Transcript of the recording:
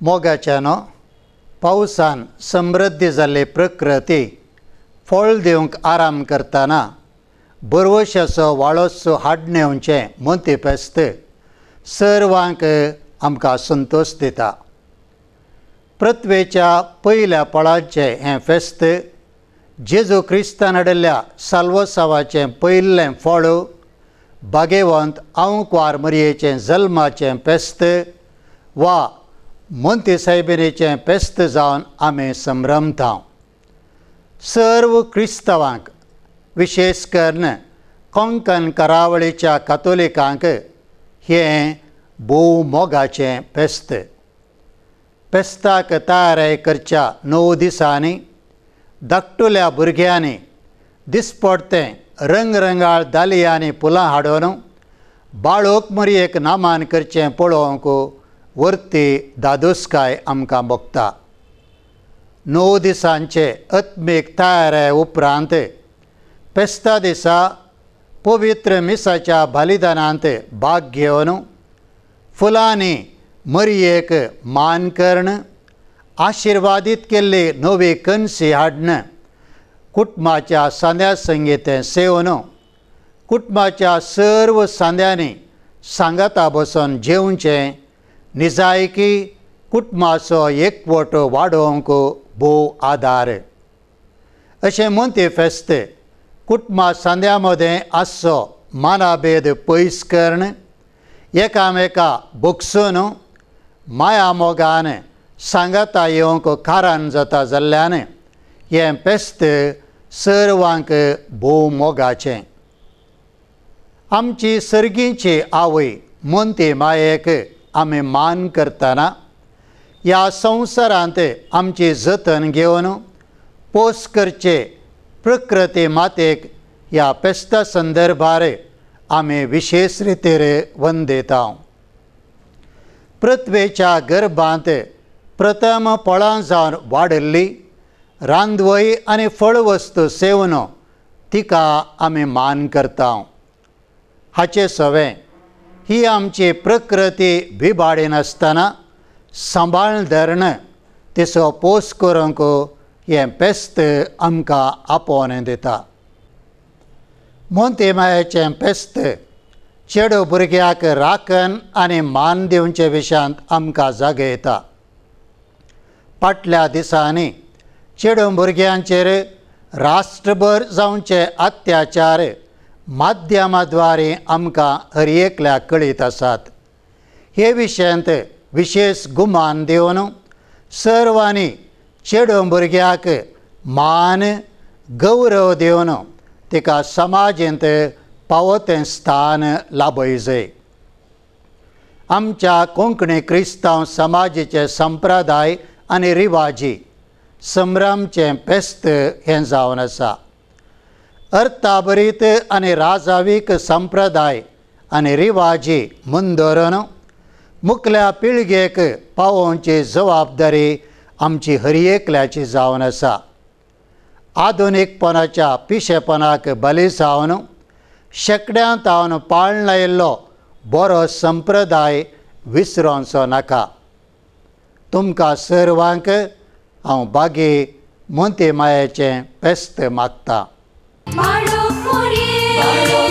मोगाच्यानो पावसान समृद्धी जाल्ली प्रकृती फळ दिवंक आराम करतना बरवशाचो वाळोसो हाडणेवचें मोंती फेस्त सर्वांक आमकां संतोश दिता. पृथ्वेच्या पयल्या फळाचें हें फेस्त जेजू क्रिस्तान हाडिल्ल्या साल्वसावाचें पयलें फळ, बागेवंत आंवकुवार मरयेचें जल्माचें फेस्त वा मोंती सायबिणीचें फेस्त जावन आमी संभ्रमता. सर्व क्रिस्तांवांक विशेष करून कोंकण करावळीच्या कातोलिकांक हें भोव मोगाचें फेस्त. फेस्ताक तयारी करच्या 9 दिसांनी धाकटुल्या भुरग्यांनी दिसपडतें रंगरंगाळ दालयांनी फुलां हाडून बाळोक मरयेक नामान करचें पळोवंक वर्ती दादोसकाय आमकां भोगता. 9 दिसांचे आत्मीक तयारे उपरांत फेस्ता दिसा पवित्र मिसाच्या बलिदानांत भाग घेवन फुलांनी मरयेक मान कर्ण, आशिर्वादीत केल्ली नवी कन्सी हाडण, कुटुंबाच्या सांद्या संगीतें सेवन, कुटुंबाच्या सर्व सांद्यांनी सांगाता बसून जेवचें निजायकी कुटुंबाचो एकवट वाडोवंक भोव आदार. अशें मोंती फेस्त कुटुंबा सांद्या मदें आसचो मानाभेद पयस कर्ण, एकामेका भोगसून माया मोगान सांगाता येवंक कारण जाता जाल्ल्यान हें फेस्त सर्वांक भोव मोगाचें. आमची सर्गीची आवय मोंती मायेक आमी मान करतना ह्या संवसारांत आमची जतन घेवन पोस करचे प्रकृती मातेक ह्या फेस्ता संदर्भार आमी विशेष रितीर वंदेता. पृथ्वेच्या गर्भांत प्रथम फळां जावन वाडिल्ली रांदवय आनी फळवस्तू सेवन तिका आमी मान करता. हाचे सवें ही आमची प्रकृती बिबाडिनासतना सांबाळ धरण तिचो पोस करूंक हें फेस्त आमकां आपोवणें दिता. मोंती मायेचें फेस्त चेडो भुरग्याक राखण आनी मान दिवचे विशयांत आमकां जागयता. फाटल्या दिसांनी चेडो भुरग्यांचेर राष्ट्रभर जावचे अत्याचार माध्यमाद्वारे आमकां हर एकल्याक कळीत आसात. हे विशयांत विशेष गुमान दिवन सर्वांनी चेडो भुरग्याक मान गौरव दिवन तिका समाजेंत फावो तें स्थान लाभय जाय. आमच्या कोंकणी क्रिस्तांव समाजाचे संप्रदाय आनी रिवाजी संभ्रमचें फेस्त हें जावन आसा. अर्थाभरीत आनी राजावीक संप्रदाय आनी रिवाजी मुंदरून मुखल्या पिळगेक पावोवची जबाबदारी आमची हर एकल्याची जावन आसा. आधुनीकपणाच्या पिशेपणाक बली जावन शेंकड्यांत हांव पाळण लायिल्लो बरो संप्रदाय विसरोवचो नाका. तुमकां सर्वांक हांव बागी मोंती मायेचें फेस्त मागता. बाळोक मोरये।